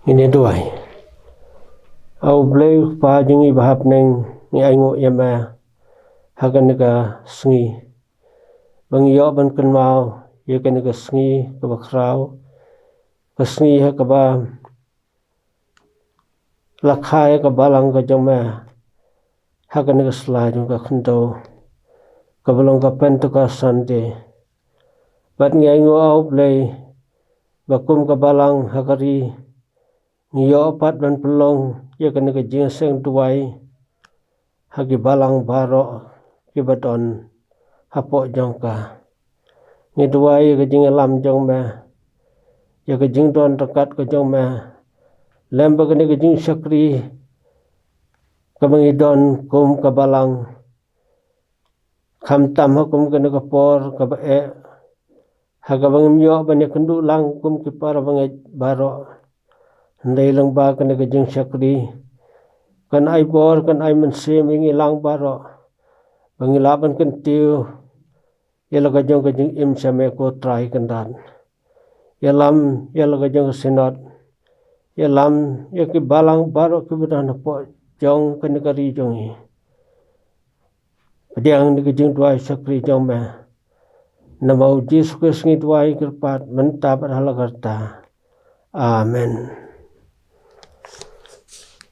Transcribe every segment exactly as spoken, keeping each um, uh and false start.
Ngin ïa duwai. A U Blei Kpa jong ngi ba ha bneng, ngi ainguh ïa me ha kane ka sngi ba ngi ïoh ban kynmaw ïa kane ka sngi kaba khraw, ka sngi ha kaba la kha ïa ka balang ka jong me ha kane ka sla jong ka khyndew kaba long ka Pentecost Sunday. Bad ngi ainguh, A U Blei, ba kum ka balang ha ka ri ngi ïoh pat ban pynlong ïa kane ka jingïaseng duwai ha ki balang baroh kiba don hapoh jong ka. Ngi duwai ïa ka jingïalam jong me, ïa ka jingdon ryngkat ka jong me lem bad kane ka jingshakri kaba ngi don kum ka balang, khamtam ha kum kane ka por kaba eh ha kaba ngim ïoh ban ïakynduh lang kum ki para bangeit baroh. Hynrei lyngba kane ka jingshakri, kan ai bor, kan ai mynsiem ïa ngi lang baroh ba ngi lah ban kyntiew ïa la ka jong ka jingim sha me, ko Trai Kynrad. Ïalam ïa la ka jong ka Synod, ïalam ïa ki balang baroh kiba don hapoh jong kane ka ri jong ngi. Pdiang ïa ka jingduwai shakri jong me. Namar U Jisu Khrist ngi duwai kyrpad mynta bad ha la karta. Amen.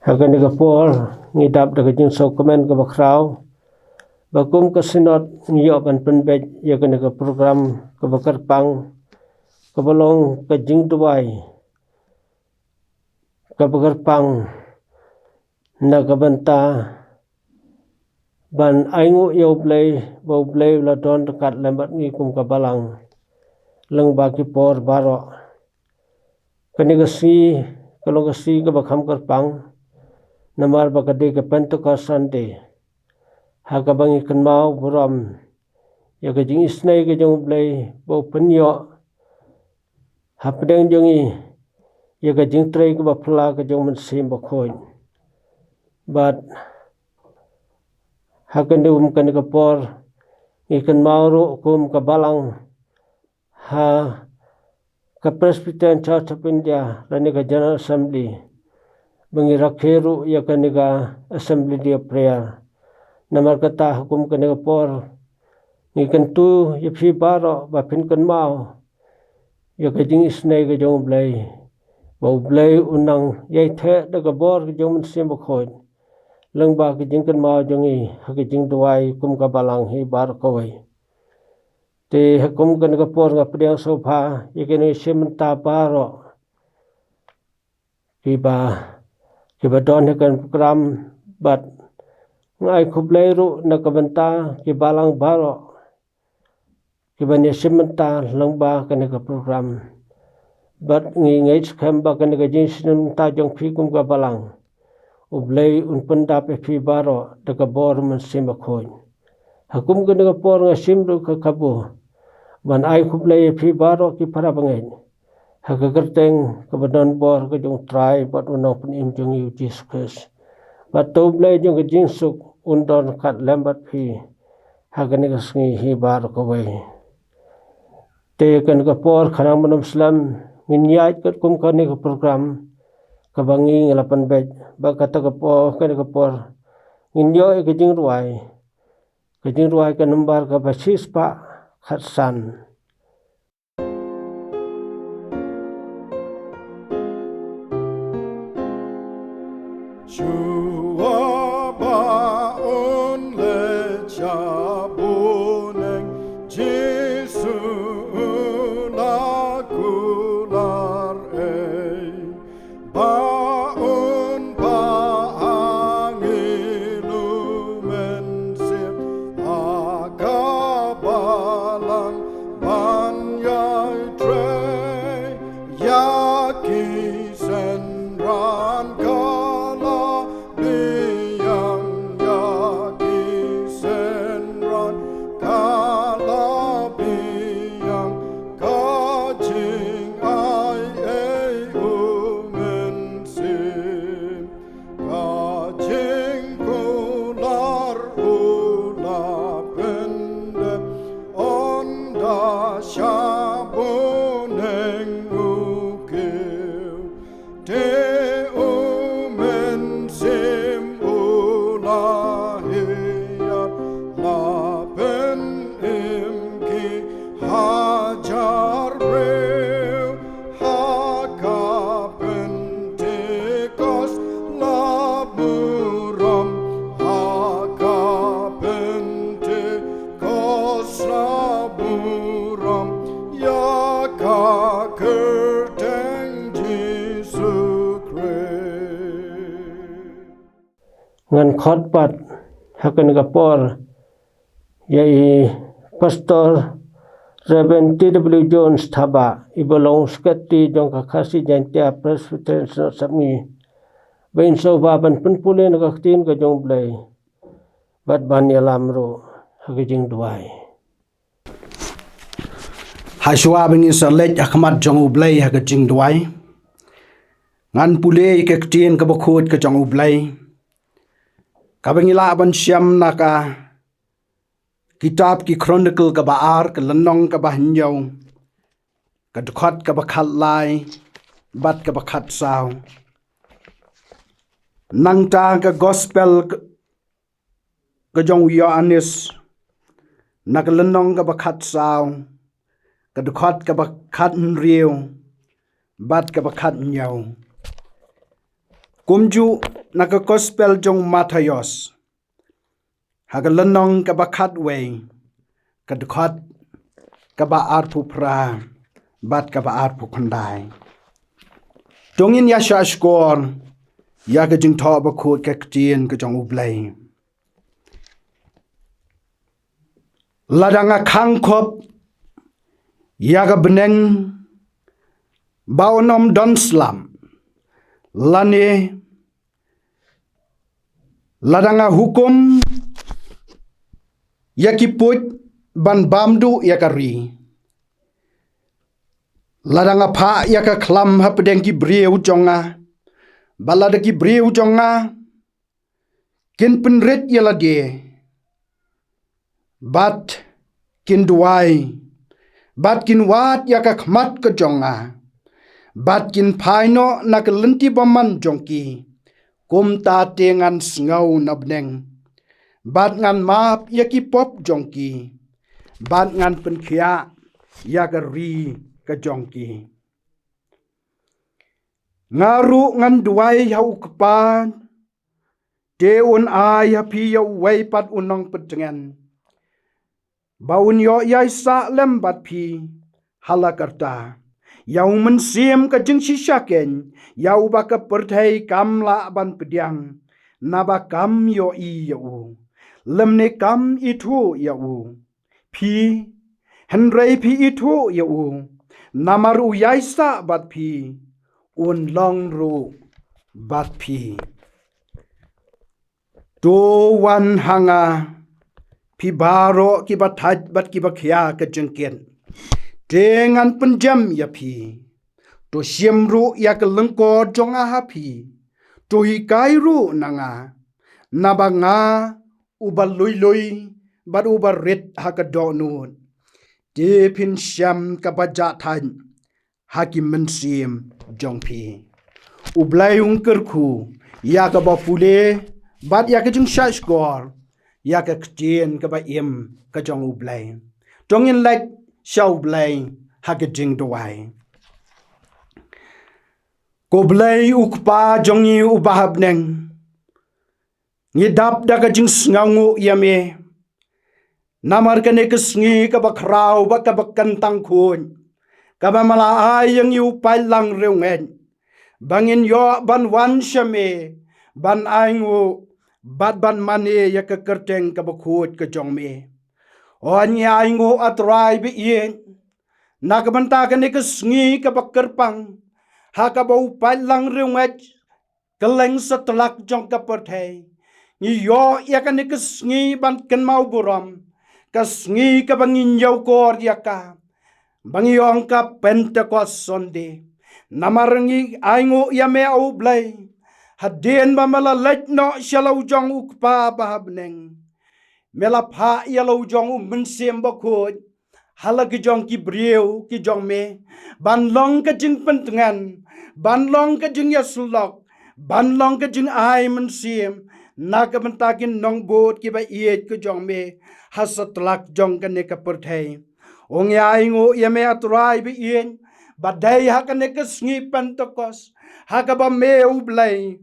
Ha kane ka por ngi dap da ka jingsngewkmen kaba khraw ba kum ka Synod ngi ïoh ban pynbeit ïa kane ka program kaba kyrpang, kaba long ka jingduwai kaba kyrpang na ka bynta ban ainguh ïa U Blei ba U Blei u la don ryngkat lem bad ngi kum ka balang lyngba ki por baroh. Kane ka sngi ka long ka sngi kaba kham kyrpang namar ba ka dei ka Pentecost Sunday ha kaba ngi kynmaw burom ïa ka jingisynei ka jong U Blei ba u pynïoh hapdeng jong ngi ïa ka jingtrei kaba phylla ka jong U Mynsiem Bakhuid. Bad ha kane, kum kane ka por ngi kynmaw ruh kum ka balang ha ka Presbyterian Church of India lane ka General Assembly ba ngi rakhe ruh ïa kane ka Assembly Day of Prayer. Namar kata ha kum kane ka por ngi kyntu ïa phi baroh ba phin kynmaw ïa ka jingisynei ka jong U Blei, ba U Blei u nang ïai theh da ka bor ka jong U Mynsiem Bakhuid lyngba ka jingkynmaw jong ngi ha ka jingduwai kum ka balang hi baroh kawei. Te ha kum kane ka por nga pdiang sngewbha ïa kine ki shim bynta baroh kiba, kiba don ha kane ka program, bad nga ai khublei ruh na ka bynta ki balang baroh kiba ïa shim bynta lyngba kane ka program. Bad ngi ngeit skhem ba kane ka jingshim bynta jong phi kum ka balang, U Blei un pyndap ïa phi baroh da ka bor U Mynsiem Bakhuid. Ha kum kane ka por nga shim ruh ka kabu ban ai khublei ïa phi baroh ki para bangeit ha ka kyrteng kaba don bor ka jong U Trai bad U Nongpynim jong ngi U Jisu Khrist. Bad to U Blei jong ka jingsuk un don ryngkat lem bad phi ha kane ka sngi hi baroh kawei. Te kane ka por, khnang ban ym slem, ngin ïaid katkum kane ka program kaba ngi la pynbeit. Bad kata ka por, kane ka por ngin ïoh ïa ka jingrwai, ka jingrwai ka nombar kaba shispah khatsan. Shuwa ba un leit sha bneng, Jisu u la kular ei, ba un phah ha ngi U Mynsiem ha ka balang ba Lahiar la pynim ki hajar briew ha ka Pentekost la burom, ha ka Pentekost la burom ïa ka kyrteng Jisu Khrist. Ngan khot pat ha kane ka por ïa i Pastor Reverend T W Jones Thabah, i ba long Secretary jong ka Khasi Jaintia Presbyterian Synod Sepngi, ba in sngewbha ban pynpule na ka ktien ka jong U Blei bad ban ïalam ruh ha ka jingduwai. Hashwa ba ngin sa leit ha khmat jong U Blei ha ka jingduwai, ngan pule ïa ka ktien kaba khuid ka jong U Blei, kaba ngi lah ban shem na ka kitab Ki Chronicle kaba ar, ka lynnong kaba hynñiew, ka dkhot kaba khatlai bad kaba khatsaw. Nangta ka Gospel ka jong u Ïoannis, na ka lynnong kaba khatsaw, ka dkhot kaba khathynriew bad kaba khathynñiew. Kumjuh na ka Gospel jong u Mathaios, ha ka lynnong kaba khatwei, ka dkhot kaba arphew phra bad kaba arphew khyndai. To ngin ïa shahshkor ïa ka jingthoh bakhuid ka ktien ka jong U Blei. Lada nga khang khop ïa ka bneng ba un ym don slap, lane lada nga hukum ïa ki puit ban bam duh ïa ka ri, lada nga phah ïa ka khlam hapdeng ki briew jong nga, bad lada ki briew jong nga kin pynrit ïa lade bad kin duwai bad kin wad ïa ka khmat ka jong nga bad kin phai noh na ka lynti bymman jong ki, kumta te ngan sngew na bneng bad ngan map ïa ki pop jong ki bad ngan pynkhiah ïa ka ri ka jong ki. Nga ruh ngan duwai ha U Kpa, te un ai ha phi ïa uwei pat u nongpyntngen, ba un ïoh ïaisah lem bad phi ha la karta, ïa U Mynsiem ka jingshisha keiñ, ïa uba ka pyrthei kam lah ban pdiang, naba kam ïohi ïa u lymne kam ithuh ïa u. Phi, hynrei phi ithuh ïa u, namar u ïaisah bad phi, un long ruh bad phi. To wan ha nga, phi baroh kiba thait bad kiba khia ka jingkit, te ngan pynjem ïa phi. To shim ruh ïa ka lyngkor jong nga ha phi, to hikai ruh na nga, naba nga uba lui lui bad uba rit ha ka dohnud, te phin shem kaba jah thait ha ki mynsiem jong phi. U Blei un kyrkhu ïa kaba pule bad ïa ka jingshahshkor ïa ka ktien kaba im ka jong U Blei. To ngin leit sha U Blei ha ka jingduwai. Ko Blei U Kpa jong ngi uba ha bneng, ngi dap da ka jingsngewnguh ïa me namar kane ka sngi kaba khraw bad kaba kyntang khuid, kaba me la ai ïa ngi, U Paitlang riewngeit, ba ngin ïoh ban wan sha me, ban ainguh bad ban mane ïa ka kyrteng kaba khuid ka jong me. O, ngi ainguh, A Trai ba ïeit, na ka bynta kane ka sngi kaba kyrpang ha kaba U Paitlang riewngeit kylleng satlak jong ka pyrthei, ngi ïoh ïa kane ka sngi ban kynmaw burom, ka sngi kaba ngi ñiewkor ïa ka, ba ngi ong ka Pentecost Sunday. Namar ngi ainguh ïa me, A U Blei, hadien ba me la leit noh sha la u jong U Kpa ba ha bneng, me la phah ïa la u jong U Mynsiem Bakhuid ha la ki jong ki briew ki jong me, ban long ka jingpyntngen, ban long ka jingïasyllok, ban long ka jingai mynsiem na ka bynta ki nongbud kiba ïeit ka jong me ha satlak jong kane ka pyrthei. Ong, ïa ainguh ïa me, A Trai ba ïeit, ba dei ha kane ka sngi Pentekost, ha kaba me U Blei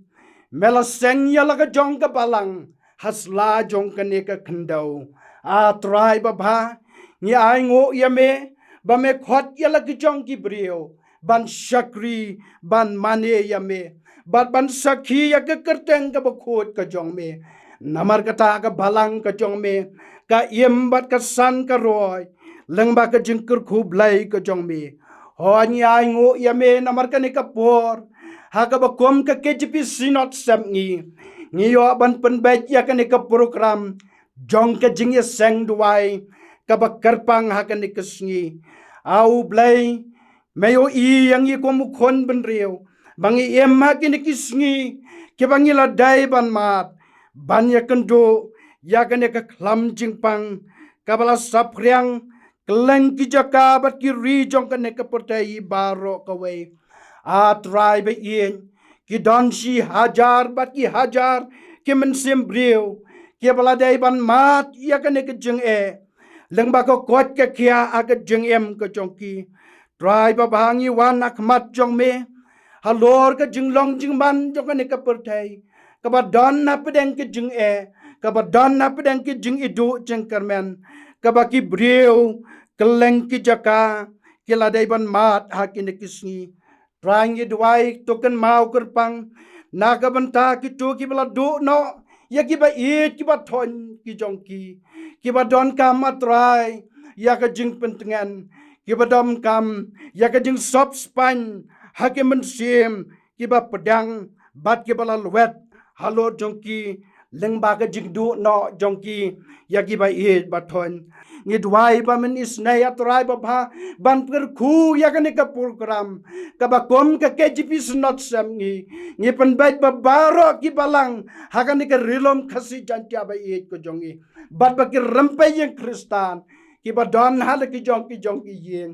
me la seng ïa la ka jong ka balang ha sla jong kane ka khyndew. A Trai babha, ngi ainguh ïa me ba me khot ïa la ka jong ki briew ban shakri, ban mane ïa me, bad ban sakhi ïa ka kyrteng kaba khuid ka jong me. Namar kata ka balang ka jong me ka im bad ka san ka roi lyngba ka jingkyrkhu Blei ka jong me. Hooid, ngi ainguh ïa me namar kane ka por ha kaba kum ka K J P Synod Sepngi ngi ïoh ban pynbeit ïa kane ka program jong ka jingïaseng duwai kaba kyrpang ha kane ka sngi. A U Blei, me ïohi ïa ngi kum u khun bynriew ba ngi im ha kine ki sngi kiba ngi la dei ban mad ban ïakynduh ïa kane ka khlam jingpang kaba la saphriang kylleng ki jaka bad ki ri jong kane ka pyrthei baroh kawei. A Trai ba ïeit, ki don shi hajar bad ki hajar ki mynsiem briew kiba la dei ban mad ïa kane ka jingeh lyngba ka koit ka khiah ha ka jingim ka jong ki. Trai babha, ngi wan ha khmat jong me halor ka jinglong jingman jong kane ka pyrthei kaba don hapdeng ka jingeh, kaba don hapdeng ka jingïaduh jingkyrmen, kaba ki briew kylleng ki jaka ki la dei ban mad ha kine ki sngi. Trai, ngi duwai to kynmaw kyrpang na ka bynta kito kiba la duh noh ïa kiba ïeit kiba thoiñ ki jong ki, kiba donkam, A Trai, ïa ka jingpyntngen, kiba donkam ïa ka jingsop spaiñ ha ki mynsiem kiba pdiang bad kiba la lwet halor jong ki lyngba ka jingduh noh jong ki ïa kiba ïeit ba thoiñ. Ngi duwai ba men isynei, A Trai babha, ban pyrkhu ïa kane ka program kaba kum ka K J P Synod Sepngi. Ngi pynbeit ba baroh ki balang ha kane ka Ri Lum Khasi Jaiñtia ba ïeit ka jong ngi bad ba ki rympei ïing Khristan kiba don ha la ki jong ki jong ki ïing,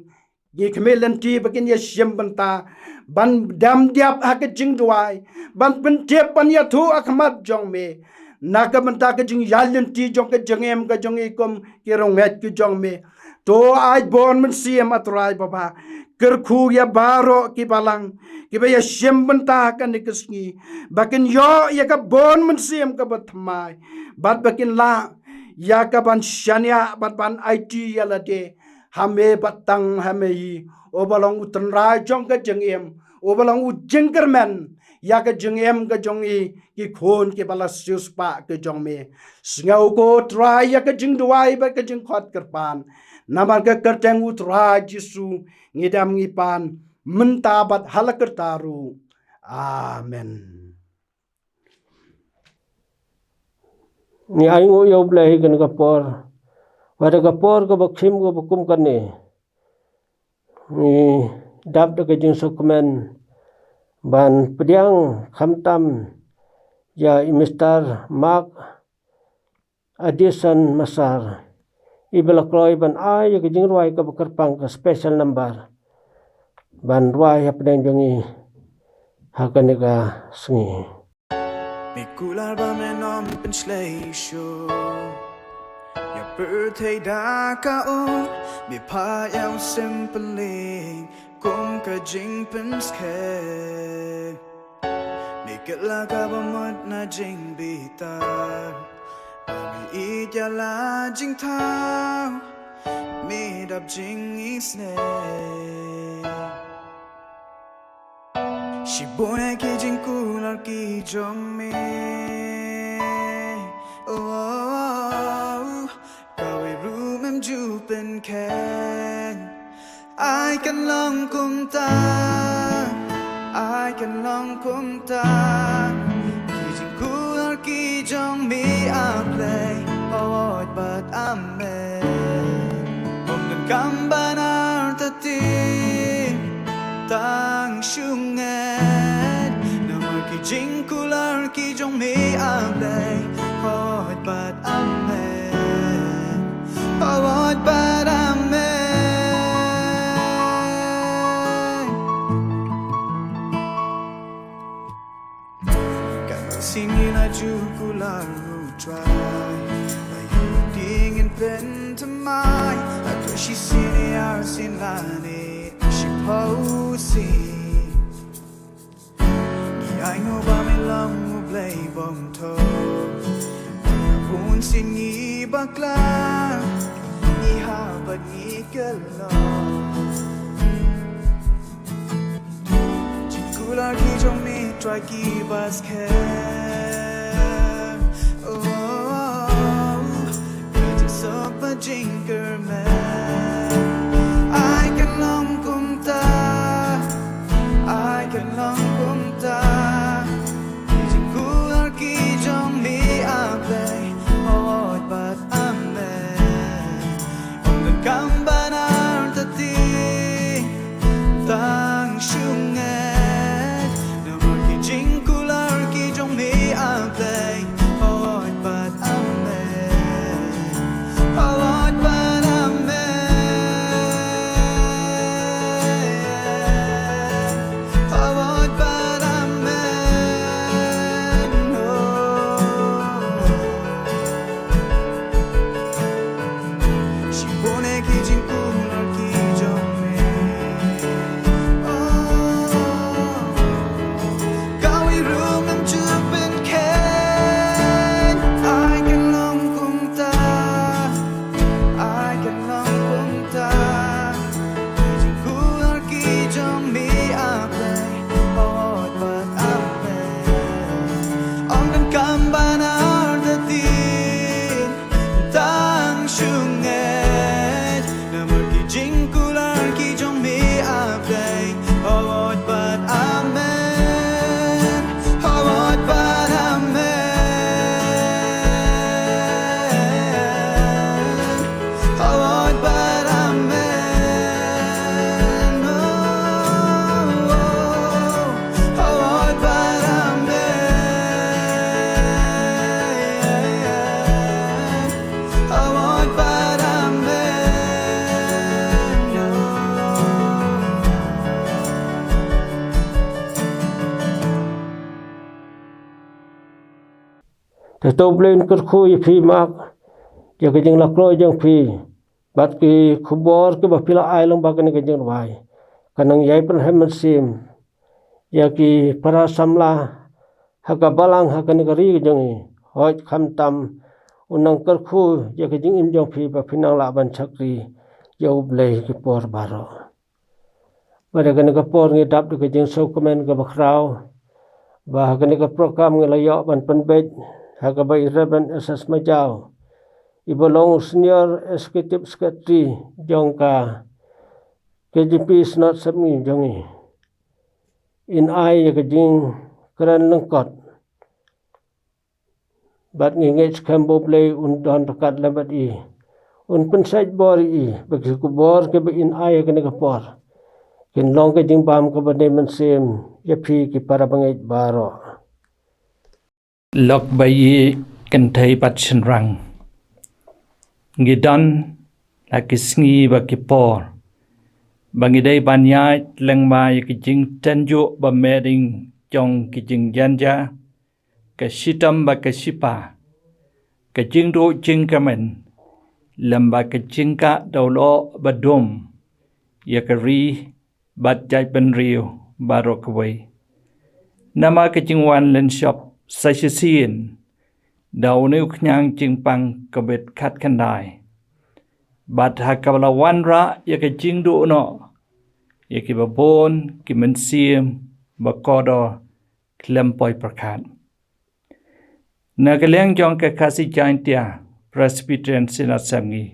ngi khmih lynti ba kin ïashim bynta ban dem dep ha ka jingduwai, ban pyntip, ban ïathuh ha khmat jong me na ka bynta ka jingïaid lynti jong ka jingim ka jong ngi kum ki rangeit ki jong me. To ai bun mynsiem, A Trai babha, kyrkhu ïa baroh ki balang kiba ïashim bynta ha kane ka sngi, ba kin ïoh ïa ka bun mynsiem kaba thymmai bad ba kin lah ïa ka ban shaniah bad ban aiti ïa lade ha me bad tang ha me hi, uba long u tynrai jong ka jingim, uba long u jingkyrmen ïa ka jingim ka jong ngi ki khun kiba la siewspah ka jong me. Sngew ko Trai ïa ka jingduwai bad ka jingkhot kyrpad, namar ka kyrteng u Trai Jisu ngi dem ngi pan, mynta bad ha la karta ruh. Amen. Ngi ainguh ïa U Blei ha kane ka por, wat ha ka por kaba khim kaba kum kane, ngi dap da ka jingsngewkmen ban pdiang khamtam ïa i Mister Mark Addison Massar, iba la kloi ban ai ïa ka jingrwai kaba kyrpang, ka special number, ban rwai hapdeng jong ngi ha kane ka sngi. Me kular ba me nym pynshlei shuh ïa pyrthei da ka um, me phah ïa u symphony kum ka jingpynskhem. Me kylla kaba mut na jingbitar, ba me ïeit ïa la jingthaw, me dap jingisynei. Shibun ki jingkular ki jong me, oh, oh, oh. Kawei ruh mem ju pynkheiñ. Ai kan long kumta, ai kan long kumta. Ki jingkular ki jong me, A Blei, hooid bad amen. Ym donkam ban artatien tang shu ngeit, namar ki jingkular ki jong me, A Blei, hooid bad amen. Hooid bad amen. Ka mynsiem ngi la ju kular Benthymmai, haduh shisien ïa arsien lane shiphew sien. Ngi ainguh ba me long U Blei bymthoh. Bun sien ngi bakla, ngi hap bad ngi kylla. Jingkular ki jong me Trai ki ba skhem. Oh, ka jingsuk bad jingkyrmen. Ai kan long kumta, ai kan long kumta. Ki jingkular ki jong me, A Blei, hooid bad amen. Ym donkam ban artatien tang shu ngeit. Namar ki jingkular ki jong me, A Blei, hooid bad amen. Hooid bad amen. Hooid bad amen. Oh. Shibun ki jingkular ki jong me. Oh, kawei ruh ngam ju pynkheiñ. Ai kan long kumta, ai kan long kumta. Ki jingkular ki jong me, A Blei, hooid bad amen. Ym donkam ban artatien tang shu ngeit. Namar ki jingkular ki jong me, A Blei, hooid bad amen. Hooid bad amen. Hooid bad amen. Oh, oh. Hooid bad amen. Hooid bad amen. Te to U Blei un kyrkhu ïa phi Mark, ïa ka jinglakhloh jong phi bad ki khubor kiba phi la ai lyngba kane ka jingrwai. Kan nang ïai pynheh mynsiem ïa ki para samla ha ka balang ha kane ka ri ka jong ngi. Hooid, khamtam un nang kyrkhu ïa ka jingim jong phi ba phin nang lah ban shakri ïa U Blei ki por baroh. Bad ha kane ka por ngi dap da ka jingsngewkmen kaba khraw ba ha kane ka program ngi la ïoh ban pynbeit ha kaba i Reverend S S Majaw, iba long Senior Executive Secretary jong ka K J P Synod Sepngi jong ngi, in ai ïa ka jingkren lyngkot. Bad ngi ngeit skhem ba U Blei un don ryngkat lem bad i, un pynsait bor ïa i ba ki khubor kiba in ai ha kane ka por kin long ka jingbam kaba dei mynsiem ïa phi ki para bangeit baroh. Lok ba ïeit kynthei bad shynrang, ngi don ha ki sngi bad ki por ba ngi dei ban ïaid lyngba ïa ki jingtynjuh ba meh ding jong ki jingjanjia, ka shitom bad ka shipa, ka jingduh jingkyrmen, lem bad ka jingkah dewloh ba dum ïa ka ri bad jaitbynriew baroh kawei. Namar ka jingwan lynshop sa shisien da une u khñiang jingpang Covid khatkhyndai, bad ha kaba la wanrah ïa ka jingduh noh ïa kiba bun ki mynsiem ba kordor khlem poi pyrkhat. Na ka liang jong ka Khasi Jaintia Presbyterian Synod Sepngi,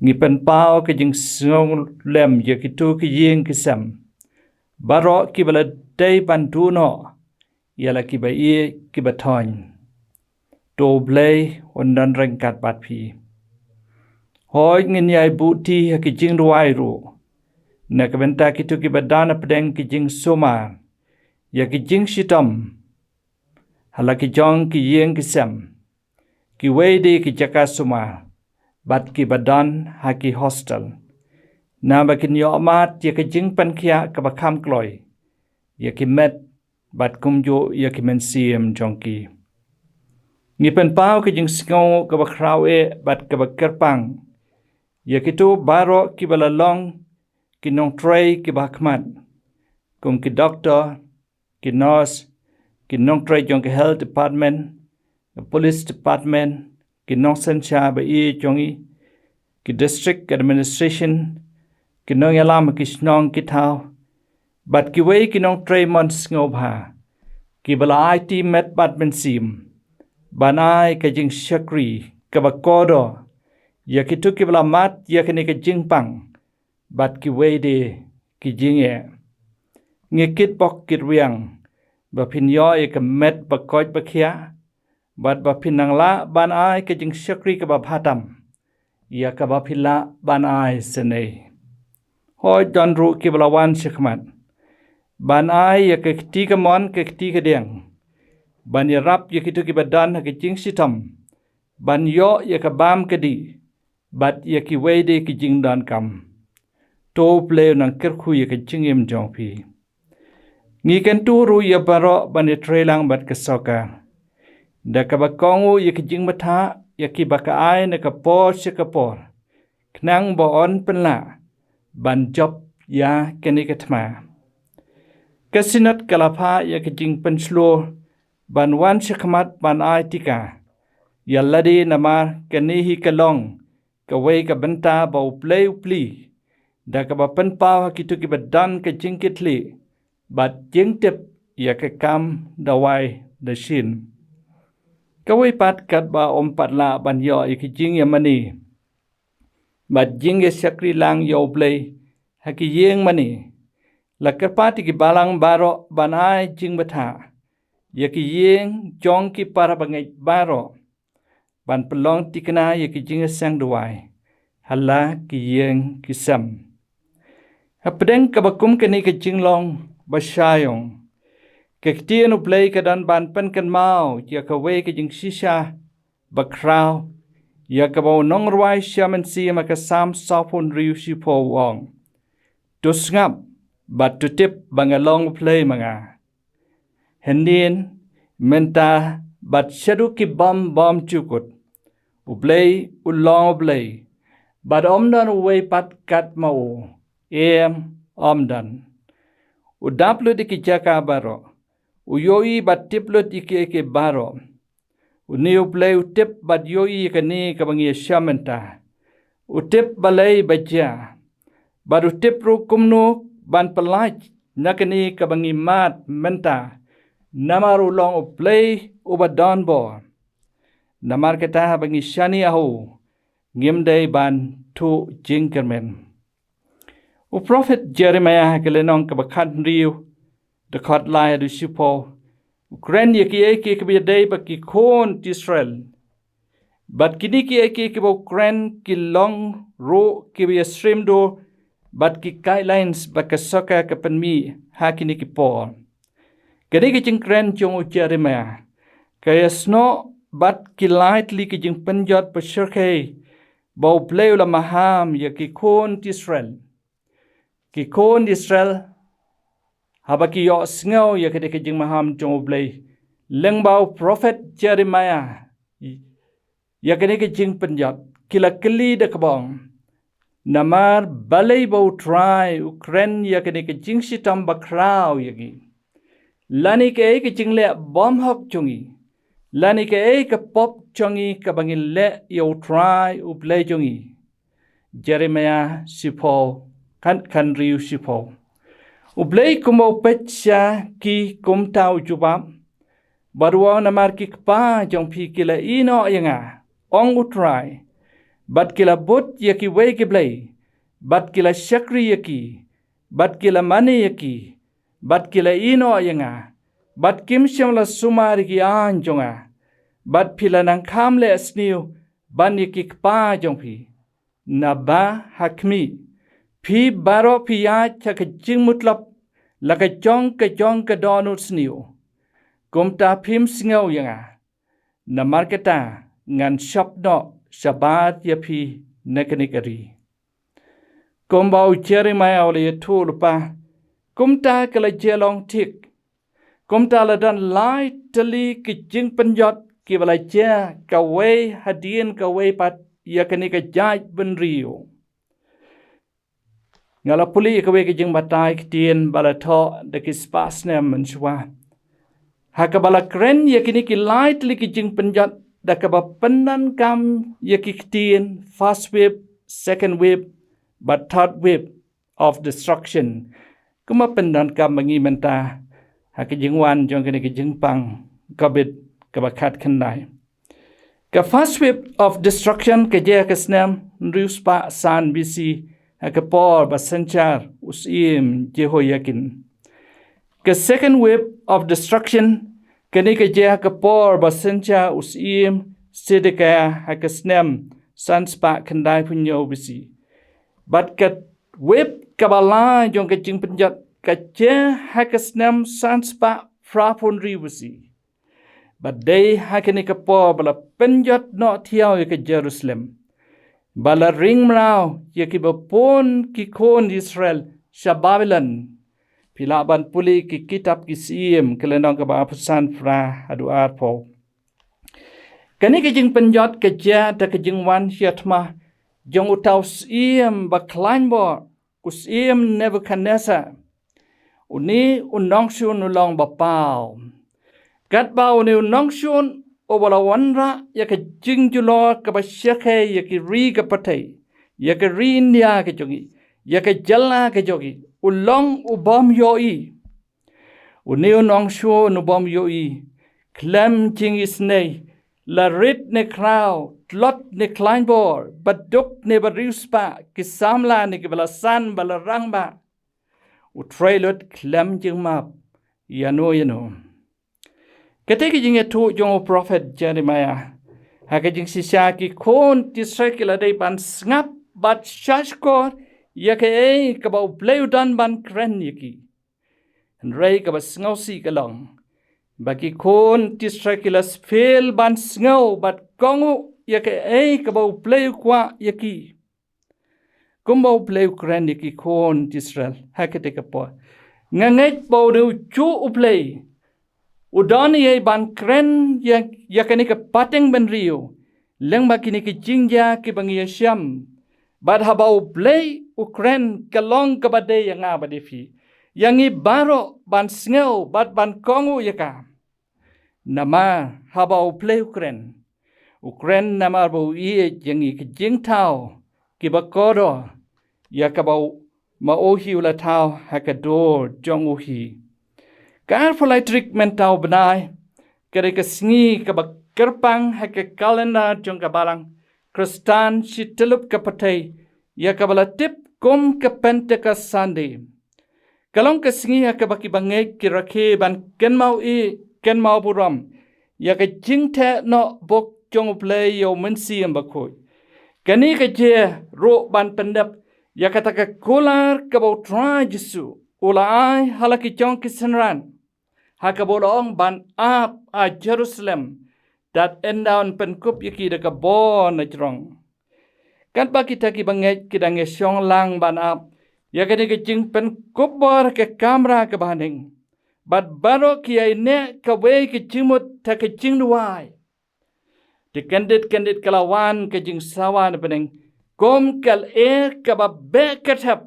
ngi pynpaw ka jingsngewlem ïa kito ki ïing ki sem baroh kiba la dei ban duh noh ïa la kiba ïeit kiba thoiñ. To U Blei un don ryngkat bad phi. Hooid, ngin ïai buhti ha ki jingduwai ruh na ka bynta kito kiba don hapdeng ki jingsumar ïa ki jingshitom ha la ki jong ki ïing ki sem, kiwei de ki jaka sumar bad kiba don ha ki hostel, naba kin ïoh mad ïa ka jingpynkhiah kaba kham kloi ïa ki met bad kumjuh ïa ki mynsiem jong ki. Ngi pynpaw ka jingsngew kaba khraw eh bad kaba kyrpang ïa kito baroh kiba la long ki nongtrei kiba khmat, kum ki doktor, ki nurse, ki nongtrei jong ka health department, ka police department, ki nongsynshar ba ïeit jong ngi, ki district administration, ki nongïalam ki shnong ki thaw, bad kiwei ki nongtrei mon sngewbha kiba la aiti met bad mynsiem ban ai ka jingshakri kaba kordor ïa kito kiba la mad ïa kane ka jingpang bad kiwei de ki jingeh. Ngi kitbok kitrwiang ba phin ïoh ïa ka met ba koit ba khiah bad ba phin nang lah ban ai ka jingshakri kaba bha tam ïa kaba phi lah ban ai synei. Hooid, don ruh kiba la wan shakhmat ban ai ïa ka kti kamon ka kti kadiang ban ïarap ïa kito kiba don ha ka jingshitom ban ïoh ïa ka bam ka dih bad ïa kiwei de ki jingdonkam. To U Blei un nang kyrkhu ïa ka jingim jong phi. Ngi kyntu ruh ïa baroh ban ïatreilang bad ka sorkar da kaba kohnguh ïa ka jingbthah ïa kiba ka ai na ka por sha ka por, khnang ba yn pynlah ban jop ïa kane ka thma. Ka Synod ka la phah ïa ka jingpynshlur ban wan shakhmat ban ai tika ïa lade, namar kane hi ka long kawei ka bynta ba U Blei u plie da kaba pynpaw ha kito kiba don ka jingkitkhlieh bad jingtip ïa ka kam da wai da shin. Kawei pat, katba ym pat lah ban ïoh ïa ka jingïamane bad jingïashakri lang ïa U Blei ha ki ïing mane, la kyrpad ïa ki balang baroh ban ai jingbthah ïa ki ïing jong ki para bangeit baroh ban pynlong thikna ïa ki jingïaseng duwai ha la ki ïing ki sem. Hapdeng kaba kum kane ka jinglong ba shai ong, ka ktien U Blei ka don ban pynkynmaw ïa kawei ka jingshisha ba khraw ïa kaba u nongrwai Salm, ha ka Salm sawphew hynriew shiphew u ong: To sngap bad to tip ba nga long U Blei ma nga. Hynnin mynta bad shaduh ki bym bymjukut, U Blei u long U Blei, bad ym don uwei pat kat ma u. Em, ym don. U dap lut ïa ki jaka baroh, u ïohi bad tip lut ïa kiei kiei baroh. Une U Blei u tip bad ïohi ïa kane kaba ngi ïashah mynta. U tip balei ba jia bad u tip ruh kumno ban pyllait na kane kaba ngi mad mynta, namar u long U Blei uba don bor. Namar kata, haba ngi shaniah ha u, ngim dei ban thuh jingkyrmen. U prophet Jeremiah ha ka lynnong kaba khathynriew, dkhot lai haduh shiphew, u kren ïa kiei kiei kiba ïadei bad ki khun Israel. Bad kine kiei kiei kiba u kren ki long ruh kiba ïasyriem dur bad ki guidelines ba ka sorkar ka pynmih ha kine ki por. Kane ka jingkren jong u Jeremiah ka ïasnoh bad ki lai tylli ki jingpynjot ba shyrkhei ba U Blei u la maham ïa ki khun Israel. Ki khun Israel, haba ki ïohsngew ïa kane ka jingmaham jong U Blei lyngba u prophet Jeremiah ïa kane ka jingpynjot, ki la kylli da kaba ong: Namar balei ba U Trai u kren ïa kane ka jingshitom bakhraw ïa ngi? Lane kaei ka jingleh bymhok jong ngi? Lane kaei ka pop jong ngi kaba ngi leh ïa U Trai U Blei jong ngi? Jeremiah shiphew, khat, khathynriew shiphew. U Blei kumba u peit sha ki kumta u jubab bad u ong: Namar ki kpa jong phi ki la ïehnoh ïa nga, ong U Trai, bad ki la bud ïa kiwei ki blei, bad ki la shakri ïa ki, bad ki la mane ïa ki, bad ki la ïehnoh ïa nga, bad kim shym la sumar ïa ki aiñ jong nga. Bad phi la nang kham leh sniew ban ïa ki kpa jong phi. Naba ha khmih, phi baroh phi ïaid ha ka jingmutlop la ka jong ka jong ka dohnud sniew. Kumta phim sngew ïa nga. Namar kata, ngan shop noh shabar ïa phi na kane ka ri. Kumba u Jeremiah u la ïathuh lypa, kumta ka la jia long thik. Kumta la don lai tylli ki jingpynjot kiba la jia kawei hadien kawei pat ïa kane ka jaitbynriew. Nga la pule ïa kawei ka jingbatai ktien ba la thoh da ki spah snem mynshuwa, ha kaba la kren ïa kine ki lai tylli ki jingpynjot da kaba pyndonkam ïa ki ktien first wave, second wave, bad third wave of destruction, kumba pyndonkam ma ngi mynta ha ka jingwan jong kane ka jingpang Covid kaba khatkhyndai. Ka first wave of destruction ka jia ha ka snem hynriew spah san B C, ha ka por ba synshar u Syiem Jehoiakin. Ka second wave of destruction, kane ka jia ha ka por ba synshar u Syiem Sedekiah, ha ka snem san spah khyndai phew hynñiew B C. Bad ka wave kaba lai jong ka jingpynjot ka jia ha ka snem san spah phra phew hynriew B C. Bad dei ha kane ka por ba la pynjot noh thiaw ïa ka Jerusalem, ba la ring mraw ïa kiba bun ki khun Israel sha Babilon. Phi lah ban pule ki kitab Ki Syiem, ka lynnong kaba arphew san, phra haduh arphew. Kane ka jingpynjot ka jia da ka jingwan sha thma jong uta u syiem ba khlaiñ bor, u syiem Nebuchadnezzar. Une u nongshun u long ba paw. Katba une u nongshun uba la wanrah ïa ka jingjulor kaba shyrkhei ïa ki ri ka pyrthei, ïa ka ri India ka jong ngi, ïa ka jylla ka jong ngi, u long u bym ïohi. Une u nongshun u bym ïohi, khlem jingisynei, la rit ne khraw, tlot ne khlaiñ bor, ba duk ne ba riewspah, ki samla ne kiba la san ba la rangbah, u trei lut khlem jingmap ïano ïano. Kata ka jingïathuh jong u prophet Jeremiah ha ka jingshisha, ki khun Israel ki la dei ban sngap bad shahshkor ïa kaei kaba U Blei u don ban kren ïa ki. Hynrei kaba sngewsih ka long ba ki khun Israel ki la fail ban sngew bad kohnguh ïa kaei kaba U Blei u kwah ïa ki. Kumba U Blei u kren ïa ki khun Israel ha kata ka por, nga ngeit ba une u juh U Blei u don ïa ban kren ïa, ïa kane ka pateng bynriew lyngba kine ki jingjia kiba ngi ïashem. Bad haba U Blei u kren, ka long kaba dei ïa nga bad ïa phi, ïa ngi baroh ban sngew bad ban kohnguh ïa ka. Namar haba U Blei u kren, u kren namar ba u ïeit ïa ngi ki jingthaw kiba kordor, ïa kaba u, ma u hi u la thaw ha ka dur jong u hi. Ka arphew lai tarik mynta u bnai, ka dei ka sngi kaba kyrpang ha ka kalendar jong ka Balang Khristan shi tyllup ka pyrthei, ïa kaba la tip kum ka Pentecost Sunday. Ka long ka sngi ha kaba ki bangeit ki rakhe ban kynmaw ïa, kynmaw burom ïa ka jingtheh noh bok jong U Blei ïa U Mynsiem Bakhuid. Kane ka jia ruh ban pyndep ïa kata ka kular kaba U Trai Jisu u la ai ha la ki jong ki synran, ha kaba u la ong ban ap ha Jerusalem, dat ynda un pynkup ïa ki da ka bor na jrong. Katba kita ki bangeit ki dang ïashong lang ban ap ïa kane ka jingpynkup bor ha ka kamra kaba ha ning, bad baroh ki ïaineh kawei ka jingmut ha ka jingduwai, te kyndit kyndit ka la wan ka jingsawa na bneng kum ka lyer kaba beh ka thep,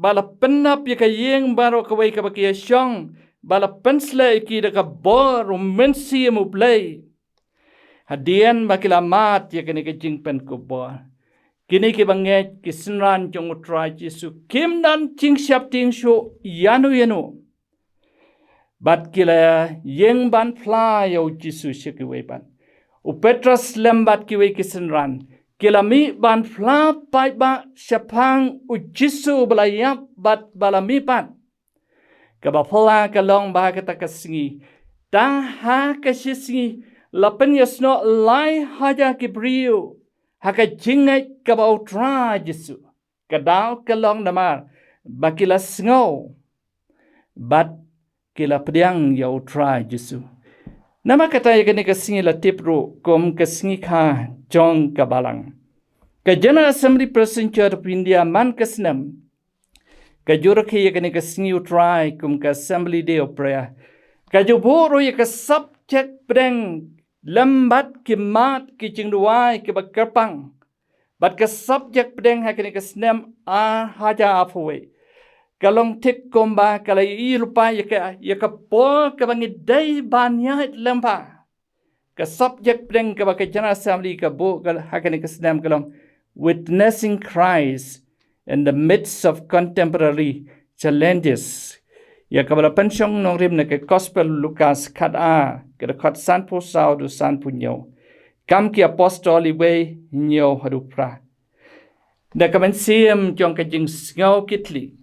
ba la pyndap ïa ka ïing baroh kawei kaba ki ïashong, ba la pynsleh ïa ki da ka bor U Mynsiem U Blei. Hadien ba ki la mad ïa kane ka jingpynkup bor, kine ki bangeit ki synran jong U Trai Jisu kim don jingsheptieng shuh ïano ïano. Bad ki la ïeng ban phla ïa U Jisu sha kiwei pat. U Petros lem bad kiwei ki synran ki la mih ban phla paidbah shaphang U Jisu ba la ïap bad ba la mih pat. Kaba phylla ka long ba ha kata ka sngi, ta ha ka shi sngi, la pynïasnoh lai hajar ki briew ha ka jingngeit kaba ha U Trai Jisu. Ka daw ka long namar ba ki la sngew bad ki la pdiang ïa U Trai Jisu. Namar kata ïa kane ka sngi la tip ruh kum ka sngi kha jong ka Balang. Ka General Assembly Presbyterian Church of India man ka snem ka ju rakhe ïa kane ka sngi U Trai kum ka Assembly Day of Prayer. Ka ju buh ruh ïa ka subject pdeng lem bad ki mat ki jingduwai kiba kyrpang. Bad ka subject pdeng ha kane ka snem ar hajar arphew wei ka long thik kumba ka la ïohi lypa ïa ka, ïa ka por kaba ngi dei ban ïaid lem bad. Ka subject pdeng kaba ka General Assembly ka buh ka ha kane ka snem ka long Witnessing Christ in the Midst of Contemporary Challenges. Ïa kaba la pynshong nongrim na ka Gospel Lukas khatar, ka dkhot sanphew saw haduh sanphew hynñiew. Kam ki Apostol wei, hynñiew haduh phra. Da ka mynsiem jong ka jingsngew kitli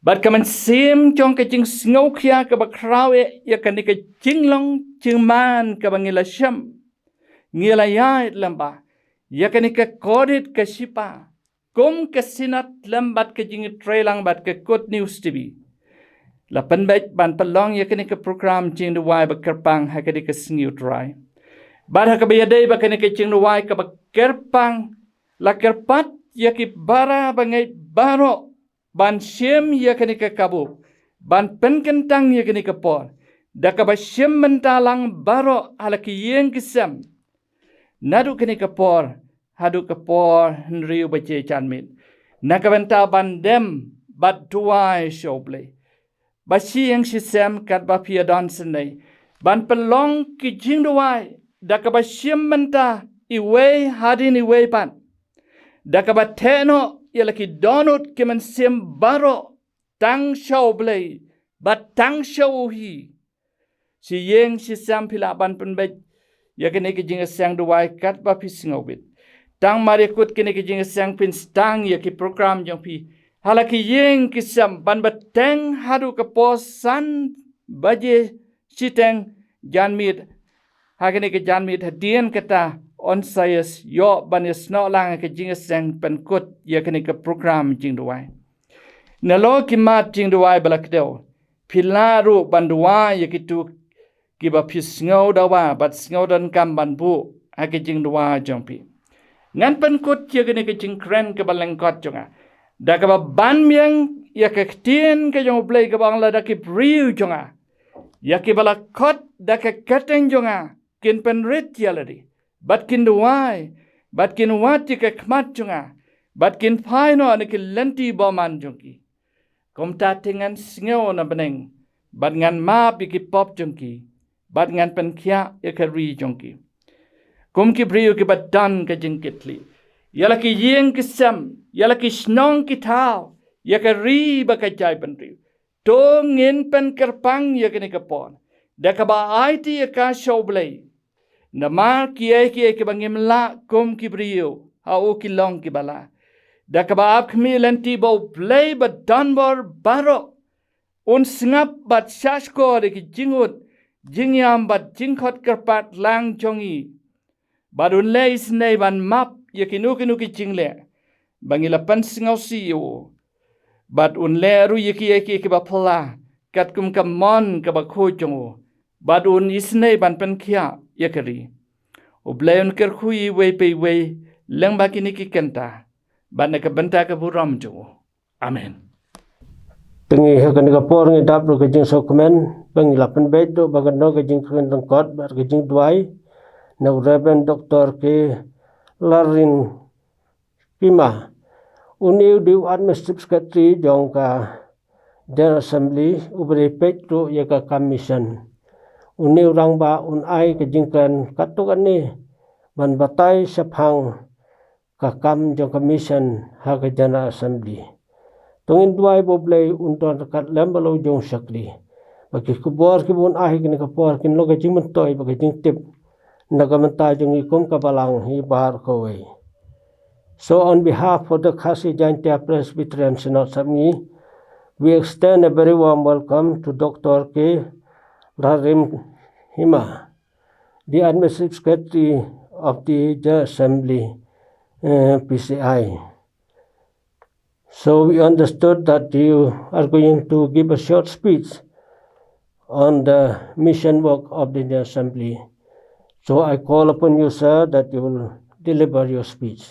bad ka mynsiem jong ka jingsngew khia kaba khraw eh ïa kane ka jinglong jingman kaba ngi la shem, ngi la ïaid lem bad ïa kane ka kordit ka shipang kum ka Synod lem bad ka jingïatreilang bad ka Good News T V. La pynbeit ban pynlong ïa kane ka program jingduwai ba kyrpang ha kane ka sngi U Trai. Bad ha kaba ïadei bad kane ka jingduwai kaba kyrpang, la kyrpad ïa ki para bangeit baroh ban shim ïa kane ka kabu, ban pynkyntang ïa kane ka por da kaba shim bynta lang baroh ha la ki ïing ki sem, naduh kane ka por haduh ka por hynriew baje janmiet, na ka bynta ban dem bad duwai sha U Blei. Ba shi ïing shi sem katba phi ïadon synei ban pynlong ki jingduwai da kaba shim bynta iwei hadien iwei pat, da kaba theh noh ïa la ki dohnud ki mynsiem baroh tang sha U Blei bad tang sha u hi. Shi ïing shi sem phi lah ban pynbeit ïa kane ka jingïaseng duwai katba phi sngewbit. Tang mar ïa kut kane ka jingïaseng phin sdang ïa ki program jong phi ha la ki ïing ki sem ban bteng haduh ka por san baje shiteng janmiet. Ha kane ka janmiet hadien kata yn sa ïoh ban ïasnoh lang ka jingïaseng pynkut ïa kane ka program jingduwai. Nalor ki mat jingduwai ba la kdew, phi lah ruh ban duwai ïa kito kiba phi sngew dawa bad sngew donkam ban buh ha ka jingduwai jong phi. Ngan pynkut ïa kane ka jingkren kaba lyngkot jong nga da kaba ban biang ïa ka ktien ka jong U Blei kaba ong, lada ki briew jong nga, ïa kiba la khot da ka kyrteng jong nga, kin pynrit ïa lade bad kin duwai bad kin wad ïa ka khmat jong nga bad kin phai noh na ki lynti bymman jong ki, kumta te ngan sngew na bneng bad ngan map ïa ki pop jong ki bad ngan pynkhiah ïa ka ri jong ki. Kum ki briew kiba don ka jingkitkhlieh ïa la ki ïing ki sem, ïa la ki shnong ki thaw, ïa ka ri bad ka jaitbynriew, to ngin pynkyrpang ïa kane ka por da kaba aiti ïa ka sha U Blei. Namar kiei kiei kiba ngim lah kum ki briew, ha u ki long kiba lah. Da kaba ap khmih lynti ba U Blei badonbor baroh un sngap bad shahshkor ïa ki jingud jingïam bad jingkhot kyrpad lang jong ngi. Bad un leh isynei ban map ïa kino kino ki jingleh ba ngi la pynsngewsih ïa u. Bad un leh ruh ïa kiei kiei kiba phylla katkum ka mon kaba khuid jong u. Bad un isynei ban pynkhiah ïa ka ri. U Blei un kyrkhu ïa iwei pa iwei lyngba kine ki kynta bad na ka bynta ka burom jong u. Amen. Te ngi ha kane ka por ngi dap ruh ka jingsngewkmen ba ngi la pynbeit ruh ba kan don ka jingkren lyngkot bad ka jingduwai na u Reverend Doctor K Larrin Hima. Une u dei u Administrative Secretary jong ka General Assembly uba dei peit ruh ïa ka kam mission. Une u rangbah un ai ka jingkren katto katne ban batai shaphang ka kam jong ka mission ha ka General Assembly. To ngin duwai ba U Blei un don ryngkat lem bad la u jong u shakri, ba ki khubor kiba un ai ha kane ka por kin long ka jingmyntoi bad ka jingtip na ka bynta jong ngi kum ka balang hi baroh kawei. So on behalf of the Khasi Jaintia Presbyterian Synod Sepngi, we extend a very warm welcome to Doctor K Larrin Hima, the Administrative Secretary of the General Assembly, uh, P C I. So we understood that you are going to give a short speech on the mission work of the General Assembly. So I call upon you, sir, that you will deliver your speech.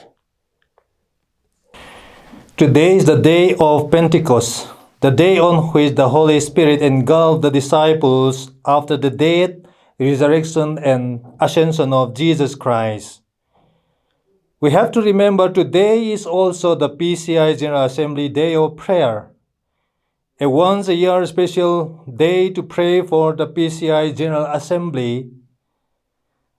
Today is the day of Pentecost, the day on which the Holy Spirit engulfed the disciples after the death, resurrection and ascension of Jesus Christ. We have to remember today is also the P C I General Assembly Day of Prayer, a once a year special day to pray for the P C I General Assembly,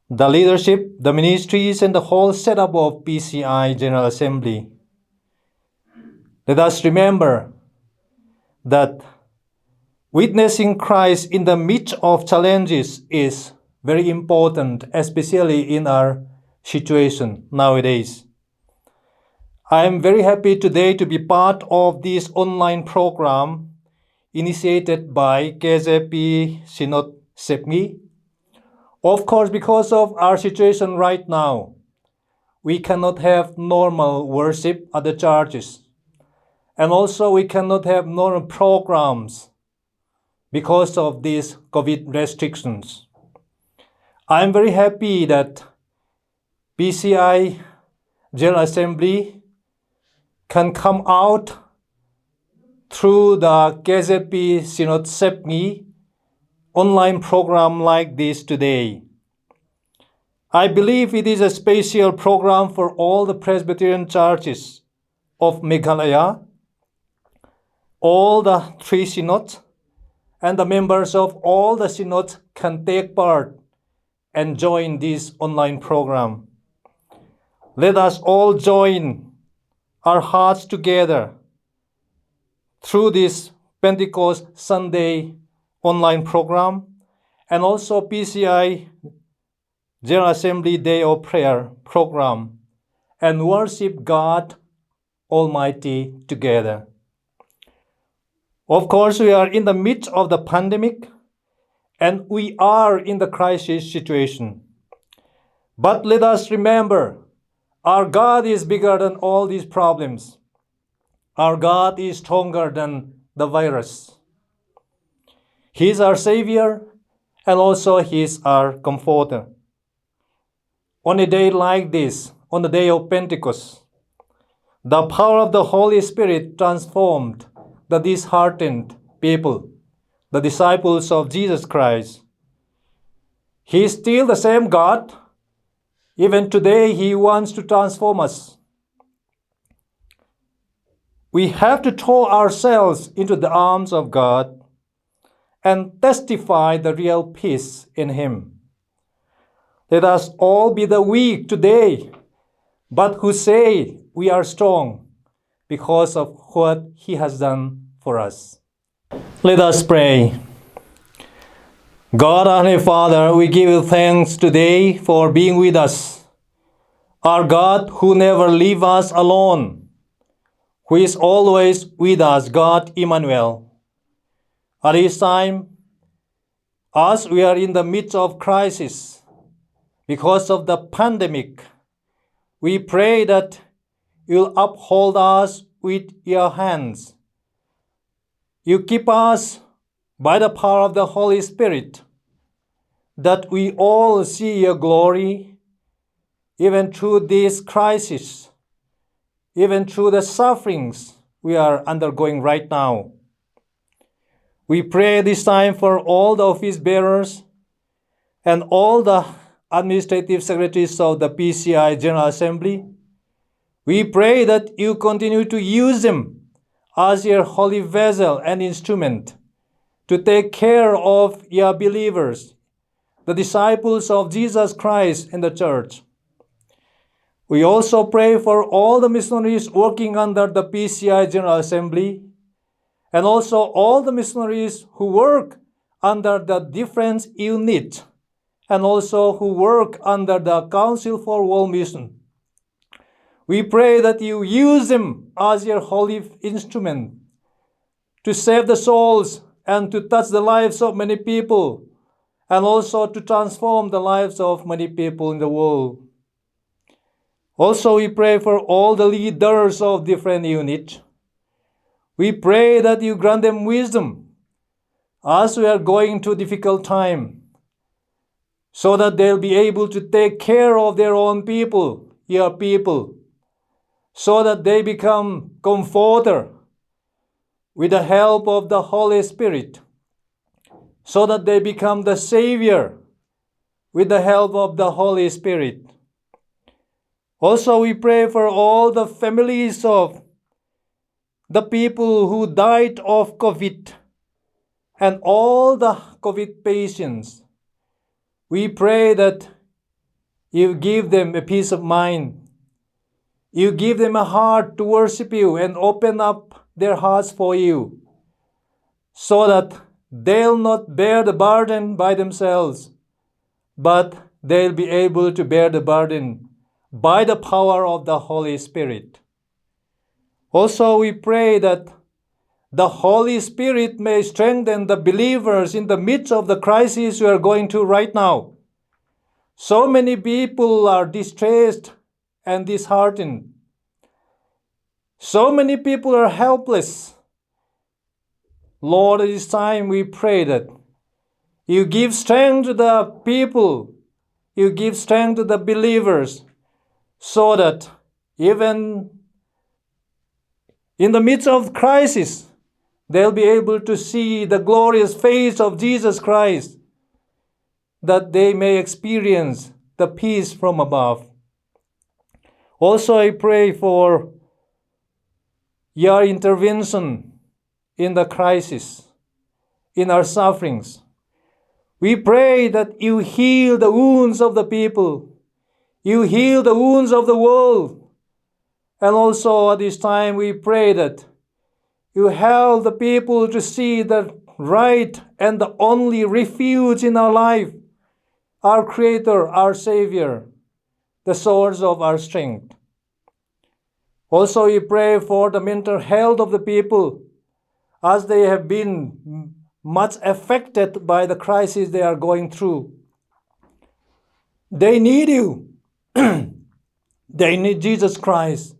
the leadership, the ministries, and the whole setup of P C I General Assembly. Let us remember that witnessing Christ in the midst of challenges is very important, especially in our situation nowadays. I am very happy today to be part of this online program initiated by K J P Synod Sepngi. Of course, because of our situation right now, we cannot have normal worship at the churches. And also, we cannot have normal programs because of these COVID restrictions. I am very happy that P C I General Assembly can come out through the K J P Synod Sepngi online program like this today. I believe it is a special program for all the Presbyterian churches of Meghalaya, all the three synods, and the members of all the synods can take part and join this online program. Let us all join our hearts together through this Pentecost Sunday online program and also P C I General Assembly Day of Prayer program and worship God Almighty together. Of course, we are in the midst of the pandemic and we are in the crisis situation. But let us remember, our God is bigger than all these problems. Our God is stronger than the virus. He is our Savior and also He is our Comforter. On a day like this, on the day of Pentecost, the power of the Holy Spirit transformed the disheartened people, the disciples of Jesus Christ. He is still the same God. Even today, He wants to transform us. We have to throw ourselves into the arms of God and testify the real peace in Him. Let us all be the weak today, but who say we are strong because of what He has done for us. Let us pray. God, our Heavenly Father, we give you thanks today for being with us. Our God, who never leave us alone, who is always with us, God Emmanuel. At this time, as we are in the midst of crisis because of the pandemic, we pray that you'll uphold us with your hands. You keep us by the power of the Holy Spirit, that we all see your glory, even through this crisis, even through the sufferings we are undergoing right now. We pray this time for all the office bearers and all the administrative secretaries of the P C I General Assembly. We pray that you continue to use them as your holy vessel and instrument to take care of your believers, the disciples of Jesus Christ in the church. We also pray for all the missionaries working under the P C I General Assembly and also all the missionaries who work under the different unit and also who work under the Council for World Mission. We pray that you use them as your holy instrument to save the souls and to touch the lives of many people and also to transform the lives of many people in the world. Also, we pray for all the leaders of different units. We pray that you grant them wisdom as we are going through difficult time, so that they'll be able to take care of their own people, your people, so that they become comforter with the help of the Holy Spirit, so that they become the savior with the help of the Holy Spirit. Also, we pray for all the families of the people who died of COVID and all the COVID patients. We pray that you give them a peace of mind. You give them a heart to worship you and open up their hearts for you, so that they'll not bear the burden by themselves, but they'll be able to bear the burden by the power of the Holy Spirit. Also, we pray that the Holy Spirit may strengthen the believers in the midst of the crisis we are going through right now. So many people are distressed and disheartened. So many people are helpless. Lord, at this time we pray that you give strength to the people, you give strength to the believers, so that even in the midst of crisis, they'll be able to see the glorious face of Jesus Christ, that they may experience the peace from above. Also, I pray for your intervention in the crisis, in our sufferings. We pray that you heal the wounds of the people, you heal the wounds of the world. And also at this time, we pray that you help the people to see the right and the only refuge in our life, our Creator, our Savior, the source of our strength. Also, we pray for the mental health of the people, as they have been much affected by the crisis they are going through. They need you. They need Jesus Christ.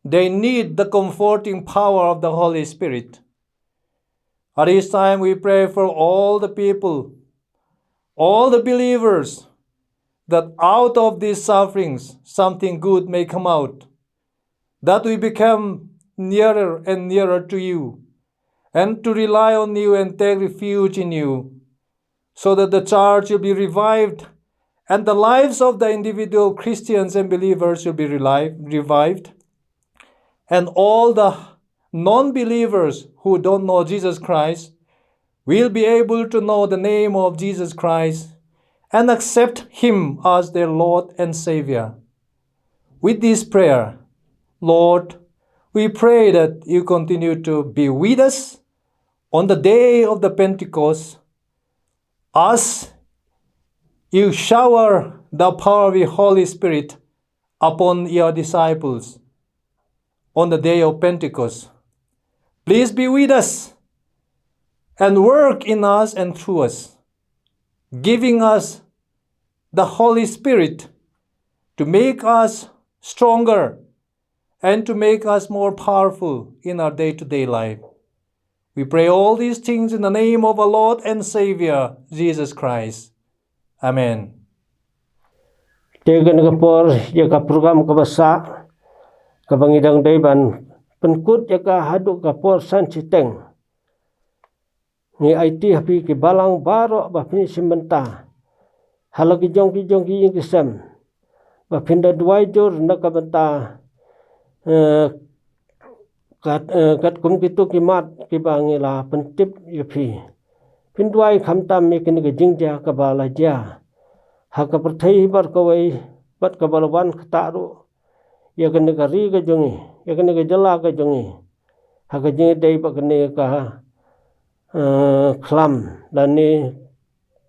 They need the comforting power of the Holy Spirit. At this time, we pray for all the people, all the believers, that out of these sufferings, something good may come out, that we become nearer and nearer to you, and to rely on you and take refuge in you, so that the church will be revived and the lives of the individual Christians and believers will be reliv- revived, and all the non believers who don't know Jesus Christ will be able to know the name of Jesus Christ and accept Him as their Lord and Savior. With this prayer, Lord, we pray that you continue to be with us on the day of the Pentecost as you shower the power of the Holy Spirit upon your disciples on the day of Pentecost. Please be with us and work in us and through us, giving us the Holy Spirit to make us stronger and to make us more powerful in our day to day life. We pray all these things in the name of our Lord and Savior, Jesus Christ. Amen. Te kane ka por ïa ka program kaba sah kaba ngi dang dei ban pynkut ïa ka haduh ka por san shiteng. Ngi aiti ha phi ki balang baroh ba phin shim bynta ha la ki jong ki jong ki ïing ki sem ba phin da duwai jur na ka bynta, eh, kat, eh, katkum kito ki mat kiba ngi la pyntip ïa phi. Phin duwai khamtam ïa kane ka jingjia kaba la jia ha ka pyrthei baroh kawei bad kaba la wan kata ruh ïa kane ka ri ka jong ngi, ïa kane ka jylla ka jong ngi, ha ka jingïadei bad kane ka, eh, khlam lane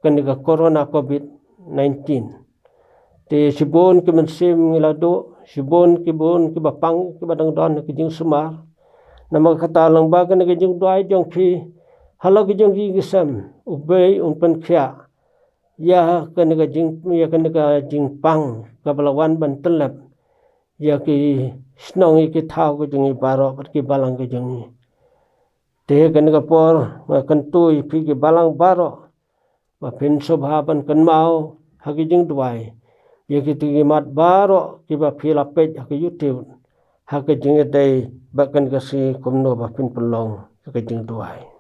kane ka corona covid nineteen. Te shibun ki mynsiem ngi la duh, shibun ki bun kiba pang kiba dang don ha ka jingsumar. Namar kata lyngba kane ka jingduwai jong phi ha la ki jong ki ïing ki sem, U Blei un pynkhiah ïa kane ka jing, ïa kane ka jingpang kaba la wan ban tyllep ïa ki shnong ïa ki thaw ka jong ngi baroh bad ki balang ka jong ngi. Te kane ka por nga kyntu ïa phi ki balang baroh ba phin sngewbha ban kynmaw ha ki jingduwai ïa kito ki mat baroh kiba phi la peit ha ka YouTube ha ka jingïadei bad kane ka sngi kumno ba phin pynlong ïa ka jingduwai.